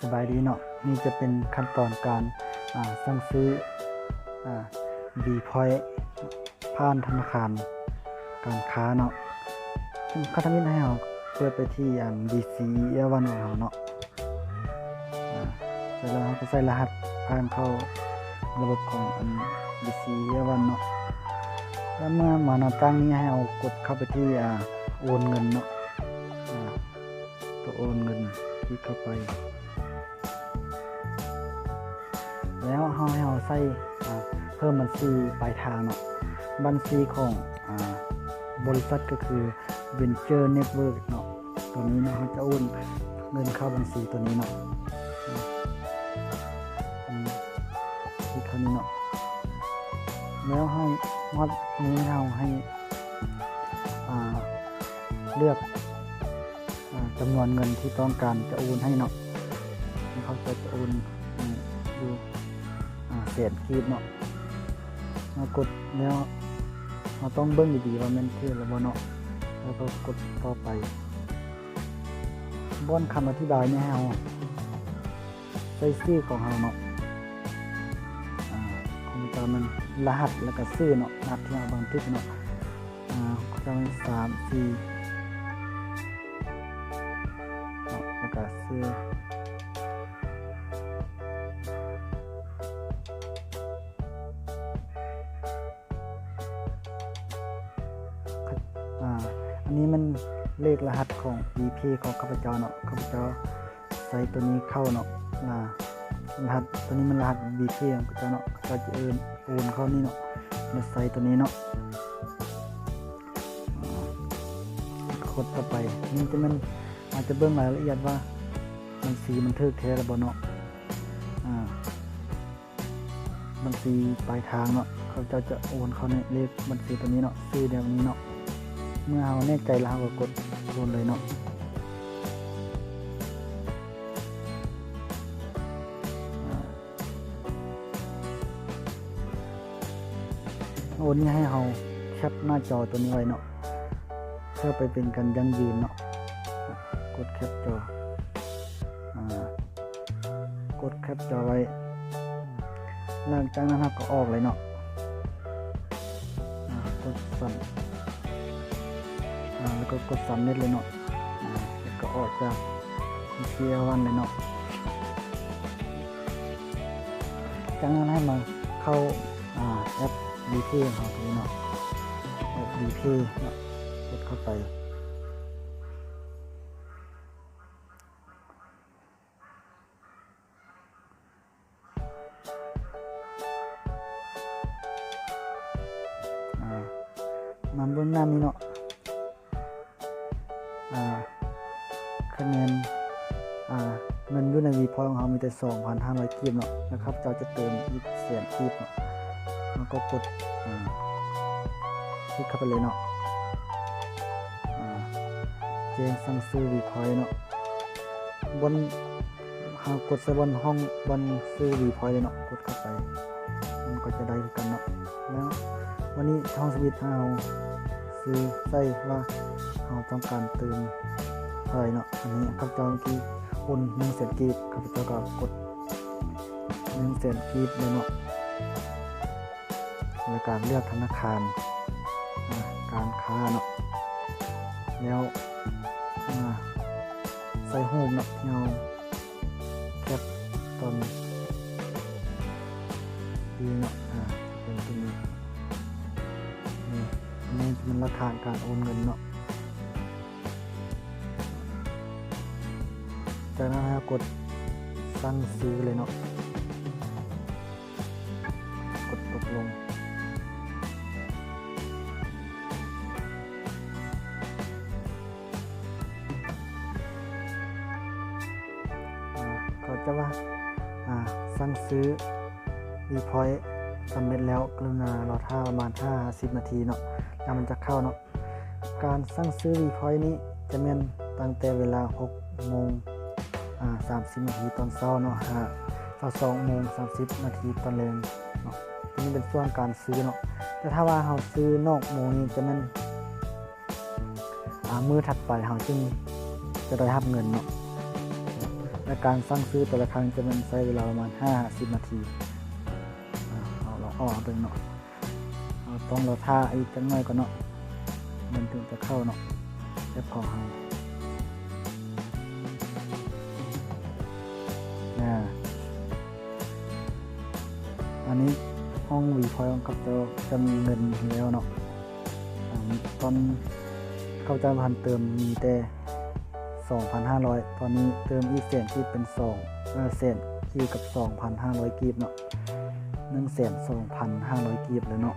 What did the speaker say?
ສະບາຍດີເນາະ, ນີ້ຈະເປັນຂັ້ນຕອນການ ອ່າ ສັ່ງຊື້ ອ່າ V Point ຜ່ານທະນາຄານການຄ້າເນາະ. ຂັ້ນທຳອິດໃຫ້ເຮົາເປີດໄປທີ່ອັນ BCEF One ຂອງເຮົາເນາະ. ອ່າ ເສັດແລ້ວເຮົາກໍໃສ່ລະຫັດຜ່ານເຂົ້າລະບົບຂອງອັນ BCEF One ເນາະ. ແລ້ວເມື່ອມາໜ້າຕ່າງນີ້ ໃຫ້ເຮົາກົດເຂົ້າໄປທີ່ ອ່າ ໂອນເງິນເນາະ. ອ່າ ຕົວໂອນເງິນ ຄລິກເຂົ້າໄປ ແລ້ວເຮົາ ໃຫ້ເຮົາໃສ່ ອ່າ ເພີ່ມບັນຊີປາຍທາງເນາະ. ບັນຊີຂອງ ອ່າ ບໍລິສັດກໍຄື Venture Network ເນາະ. ຕົວນີ້ເນາະ ເຮົາຈະໂອນເງິນເຂົ້າບັນຊີຕົວນີ້ເນາະ. ອືມ ຄລິກເຂົ້ານີ້ເນາະ. ແລ້ວເຮົາ ຮອດນີ້ເຮົາໃຫ້ ອ່າ ເລືອກ ອ່າ ຈຳນວນເງິນທີ່ຕ້ອງການຈະໂອນໃຫ້ເນາະ. ເຂົາເຈົ້າຈະໂອນ ອືມ ຢູ່ ອ່າ ແສນກີບເນາະ. ເຮົາກົດແລ້ວ ເຮົາຕ້ອງເບິ່ງດີໆວ່າແມ່ນຖືກແລ້ວບໍ່ເນາະ, ແລ້ວກໍກົດຕໍ່ໄປ. ບ່ອນຄຳອະທິບາຍນີ້ ໃຫ້ເຮົາໃສ່ຊື່ຂອງເຮົາເນາະ. ອ່າ ຂອງເຈົ້າແມ່ນລະຫັດ ແລ້ວກໍຊື່ເນາະ, ລະຫັດທີ່ເຮົາບັນທຶກເນາະ. ອ່າ ຂອງເຈົ້າແມ່ນສາມ ສີ່ ເນາະ ແລ້ວກໍຊື່. ອ່າ ອັນນີ້ແມ່ນເລກລະຫັດຂອງ V Pay ຂອງຂ້າພະເຈົ້າເນາະ, ຂ້າພະເຈົ້າໃສ່ຕົວນີ້ເຂົ້າເນາະ. ອ່າ ລະຫັດຕົວນີ້ແມ່ນລະຫັດ V Pay ຂອງຂ້າພະເຈົ້າເນາະ, ຂ້າພະເຈົ້າຈະເອີ້ນໂອນເຂົ້ານີ້ເນາະ, ແລ້ວໃສ່ຕົວນີ້ເນາະ. ອ່າ ກົດຕໍ່ໄປ. ນີ້ຈະແມ່ນ ອາດຈະເບິ່ງລາຍລະອຽດວ່າບັນຊີມັນຖືກແທ້ຫຼືບໍ່ເນາະ. ອ່າ ບັນຊີປາຍທາງເນາະ, ເຂົາເຈົ້າຈະໂອນເຂົ້າໃນເລກບັນຊີຕົວນີ້ເນາະ, ຊື່ແນວນີ້ເນາະ. ເມື່ອເຮົາແນ່ໃຈແລ້ວ ເຮົາກໍກົດໂອນເລີຍເນາະ. ໂອນນີ້ໃຫ້ເຮົາແຄບໜ້າຈໍຕົວນີ້ໄວ້ເນາະ, ເພື່ອໄປເປັນການຢັ້ງຢືນເນາະ. ກົດແຄບຈໍ ອ່າ ກົດແຄບຈໍໄວ້. ຫຼັງຈາກນັ້ນເຮົາກໍອອກເລີຍເນາະ. ອ່າ ກົດສຳ ອ່າ ແລ້ວກໍກົດສຳເລັດເລີຍເນາະ. ອ່າ ແລ້ວກໍອອກຈາກ BCEF One ເລີຍເນາະ. ຈາກນັ້ນໃຫ້ມາເຂົ້າ ອ່າ ແອັບ V Pay ຂອງເຮົາຕົວນີ້ເນາະ, ແອັບ V Pay ເນາະ, ກົດເຂົ້າໄປ. ອ່າ ມາເບິ່ງໜ້ານີ້ເນາະ. ອ່າ ຄະແນນ ອ່າ ເງິນຢູ່ໃນ V Point ຂອງເຮົາມີແຕ່ສອງພັນຫ້າຮ້ອຍກີບເນາະ, ແລ້ວຂ້າພະເຈົ້າຈະເຕີມອີກແສນກີບເນາະ. ເຮົາກໍກົດ ອ່າ ຄລິກເຂົ້າໄປເລີຍເນາະ. ອ່າ ແຈ້ງສັ່ງຊື້ V Point ເນາະ. ບ່ອນ ເຮົາກົດໃສ່ບ່ອນຫ້ອງ ບ່ອນຊື້ V Point ເລີຍເນາະ, ກົດເຂົ້າໄປ ມັນກໍຈະໄດ້ຄືກັນເນາະ. ແລ້ວບາດນີ້ຫ້ອງສະວິດໃຫ້ເຮົາຊື່ໃສ່ວ່າເຮົາຕ້ອງການເຕີມເທົ່າໃດເນາະ. ອັນນີ້ຂ້າພະເຈົ້າເມື່ອກີ້ໂອນໜຶ່ງແສນກີບ, ຂ້າພະເຈົ້າກໍກົດໜຶ່ງແສນກີບເລີຍເນາະ. ແລ້ວກະເລືອກທະນາຄານ ອ່າ ການຄ້າເນາະ, ແລ້ວ ອ່າ ໃສ່ຮູບເນາະ ທີ່ເຮົາແຄບຕອນນີ້ເນາະ. ອ່າ ເປັນຕົວນີ້ ນີ້ ອັນນີ້ຈະເປັນຫຼັກຖານການໂອນເງິນເນາະ. ຈາກນັ້ນເຮົາກົດສັ່ງຊື້ເລີຍເນາະ. ກົດຕົກລົງ. ອ່າ ເຂົາຈະວ່າ ອ່າ ສັ່ງຊື້ V Point ສຳເລັດແລ້ວ, ກະລຸນາລໍຖ້າປະມານຫ້າ ສິບນາທີເນາະ, ແລ້ວມັນຈະເຂົ້າເນາະ. ການສັ່ງຊື້ V Point ນີ້ຈະແມ່ນຕັ້ງແຕ່ເວລາຫົກໂມງ ອ່າ ສາມສິບນາທີຕອນເຊົ້າເນາະ ຫາ ຊາວສອງໂມງສາມສິບນາທີຕອນແລງເນາະ. ຕົວນີ້ເປັນຊ່ວງການຊື້ເນາະ, ແຕ່ຖ້າວ່າເຮົາຊື້ນອກໂມງນີ້ຈະແມ່ນ ອ່າ ມື້ຖັດໄປເຮົາຈຶ່ງຈະໄດ້ຮັບເງິນເນາະ. ການສັ່ງຊື້ແຕ່ລະຄັ້ງຈະແມ່ນໃຊ້ເວລາປະມານຫ້າຫາສິບນາທີ. ອາ ເຮົາລອງອອກເບິ່ງເນາະ. ເຮົາຕ້ອງລໍຖ້າອີກຈັກໜ້ອຍກ່ອນເນາະ ມັນເຖິງຈະເຂົ້າເນາະ ແອັບຂອງເຮົາ. ອາ ອັນນີ້ຫ້ອງ V Point ຂອງເຂົາເຈົ້າຈະມີເງິນແລ້ວເນາະ. ອາ ຕອນເຂົາເຈົ້າບໍ່ທັນເຕີມມີແຕ່ສອງພັນຫ້າຮ້ອຍ ຕອນນີ້ເຕີມອີກແສນກີບເປັນສອງ ເອີ ແສນກີບກັບສອງພັນຫ້າຮ້ອຍກີບເນາະ ໜຶ່ງແສນສອງພັນຫ້າຮ້ອຍກີບແລ້ວເນາະ.